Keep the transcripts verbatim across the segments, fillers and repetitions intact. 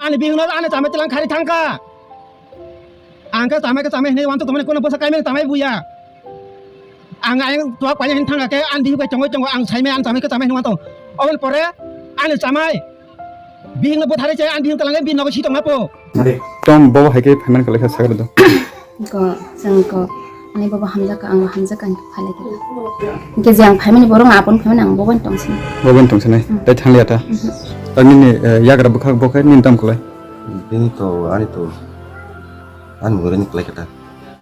Ani bihikno ani chamai tilang khari thangkha. Ang khe chamai khe chamai hinwi wantok tongmani, kono bwsa kaimani chamai buya. Ang ayang tuak paina hin thangkha khe ani bihik bai tongwi tongo, ang saimai ani chamai khe chamai hinwi wantok. Oboni pore ani chamai bihikno bwtharwi chai ani bihik talangwi bini nogo si tongna po. Tom bobo hai khe phaimani kwlai kha sakri do. Ko chwng ko ani bobo hamjak ang hamjak ang phalai khe. Hingke je ang phaimani borok apon phaimani ang bobo tongsin. Bobo tongsinai. Hmm. Tai thangli ata. Mhm. Tamini yagra bwkhak bo khe nini tam kwlai. Bini to ani to ani mugureni kwlai khe ta.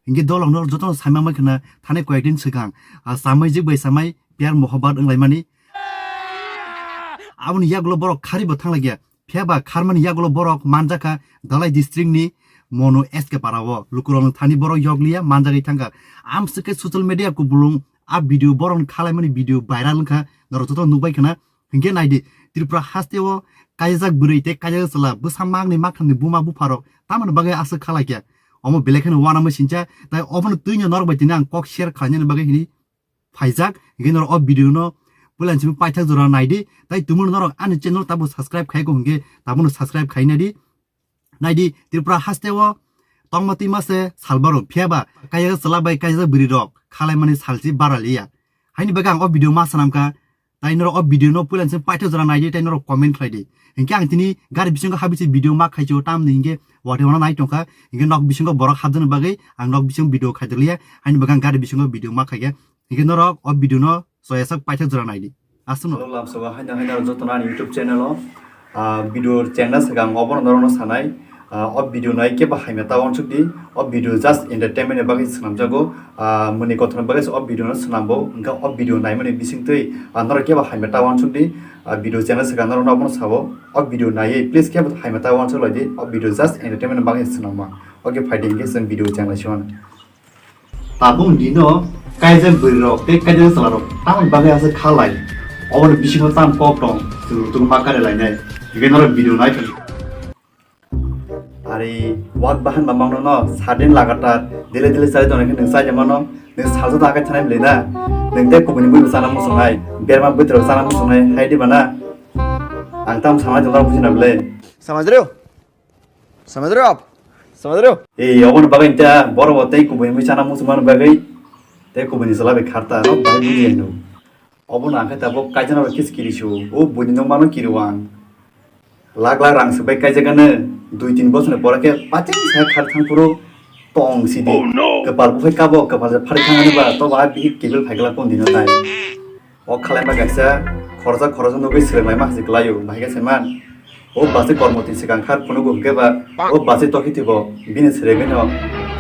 Hingke dolong no joto saima mai khna thani koyek din swkang a samai jik bai samai piyar mohobat wnglaimani. Aboni yagulo borok khari bo thanglaikya. Phiya ba kharmani yagulo borok manjakha Dhalai district ni Monu S K para o. Lukurok thani borok yokliya manjagwi thangkha. Amswk khe social media kubulung a video borok khalaimani video viral wngkha. Norok joto nukbai khna. Hinkhe naidi Tripura haste o kaijak bwrwi tei kaijak chwla bwsa makni makthamni buma bupharok tamoni bagwi aswk khalaikya. Omo belai kheno uanama sincha tai obono twino norok bai tini ang kok share khlainani bagwi hini phaijak. Hinkhe norok o video no puila simi paithak jora naidi. Tai tumung norok ani channel tabo subscribe khai ko hinkhe tabono subscribe khai naidi. Naidi Tripura haste o tongma twima se salbaro phiya ba kaijak chwla bai kaijak bwrwi rok khalaimani salchi bara liya. Haini bagwi ang o video ma swnamkha. Tai norok o video no puila simi paithak jora naidi tai norok comment khlaidi. Hinkhe ang tini gari bisingo habisi video ma khaichio tamni hinkhe watwi wana nai tongkha. Hinkhe nok bisingo borok habjani bagwi ang nok bisingo video khaidokliya. Haini bagwi ang gari bisingo video ma khaikha. Hinkhe norok o video no soyasak paithak jora naidi. Aswkno. Hello, lamsao haino haino jotono ani YouTube channel o, ah, video chengna swkang obono norokno sanai. Ah, o video nai kebo haima ta uansuk di. O video just entertainment ni bagwi swnamjago. Ah, muni kothon bagwi se o video no swnambo. Hwnkhe o video naimani bisingtwi, ah, norok kebo haima ta uansuk di. Ah, video chengna swkang norokno obono sao. O video naiwi please kebo haima ta uansuk lai di. O video just entertainment ni bagwi swnamma. Okay, phaidi hinkhe chwng video chengna sio. Tabuk dino kaijak bwrwi rok tei kaijak chwla rok tamoni bagwi aswk khalai? Oboni bisingo tam kok tong, chwng tong ma kare lainai. Hinkhe norok video nai thang. Ari wak bahan ba mangno no sadin lagatar dile dile chai tong khe nwng chai mano, nwng salsa ta kai thanai bwlai na. Nwng tei kubuni bui sana musungnai, berma bwtwi rok sana musungnai hai di bana. Ang tam sanai jora bujina bwlai. Samajreo. Samajreo. Samajreo. Ei, oboni bagwi ta borok bo tei kubui mui sana muchung mani bagwi tei kubui ni chwla bai kharta no bai bini eno. Obono ang khe tabuk kaijana bai kis kiri su. O buini no mano kiri wang. Lak lak rang se bai kaijagano dui tin bosor ni pore khe pacheng sa khar thang phuru tong sidi. Oh no. Kwpal buphai kabo, kwpal je phari thangani ba to ba bihik kibil phaikla kon dino tai. O khalaima kaisa khoroksa khoroksa nugwi swrwnglaima hasi kwlaio, bahai khe saiman. O basi kormoti swkang khar phunugo hwnkhe ba, o basi tokhi thibo bini swrwngwino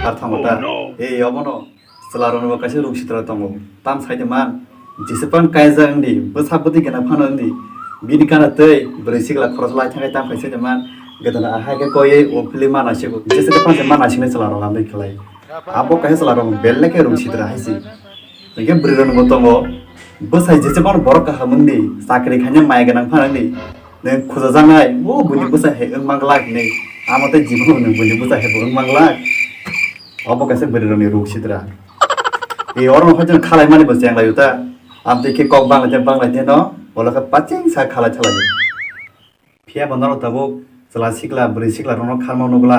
khar thango ta. Ei obono chwlarokno bo kaisa ruk sitra tongo. Tam sai de man, jese pan kaijak wngdi, bwsa bwtwi gana phano wngdi. Bini gana tei bwrwi sikla khoroksa lai thangwi tam khai sai de man, gwdana ahai khe koiwi o philwi ma naisigo. Jese de pan se ma naisiknai chwlarok amtwi khlai. Abo kaisa chwlarok belai khe ruk sitra hai se. Hinkhe bwrwi rok bo tongo, bwsai jese bono borok kaham wngdi, chakri khaina maya gwnang phano wngdi, nwng khujajaknai, o buini bwsai hai wng manglak hinwi, amo tei jibon nwng buini bwsai hai bo wng manglak. Obo kaisa bwrwi rokni ruk sitra. E oro no hojano khalai mani bo cheng lai uta, amtwi khe kok banglai tei banglai tei no, ulo khe paching sa khalai thalai. Phiya bo norok tabuk chwla sikla, bwrwi sikla rokno kharma nukla.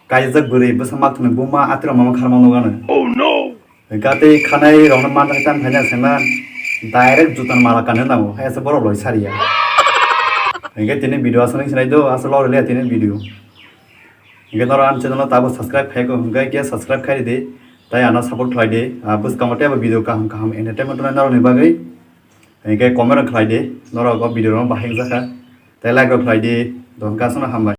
Kaijak bwrwi bwsa mak thwngni buma atirok mama kharma nukano. Oh no! Gate khanai rokno manthai tam khaina sema direct jutan mala kanwi nango. Hai asa borok loi sariya. Hingke tini video aswk nung sinai do, aswk lori liya tini video. Hingke norok ani channel no tabuk subscribe khai ko, hingke khe subscribe khai di. Tai ano support khlai di. Ah, bwskango tei video kaham kaham entertainment rwnai norokni bagwi. Hingke comment rok khlai di, norok o video rok bahai wngjakha. Tei like rok khlai di, don kasano hambai.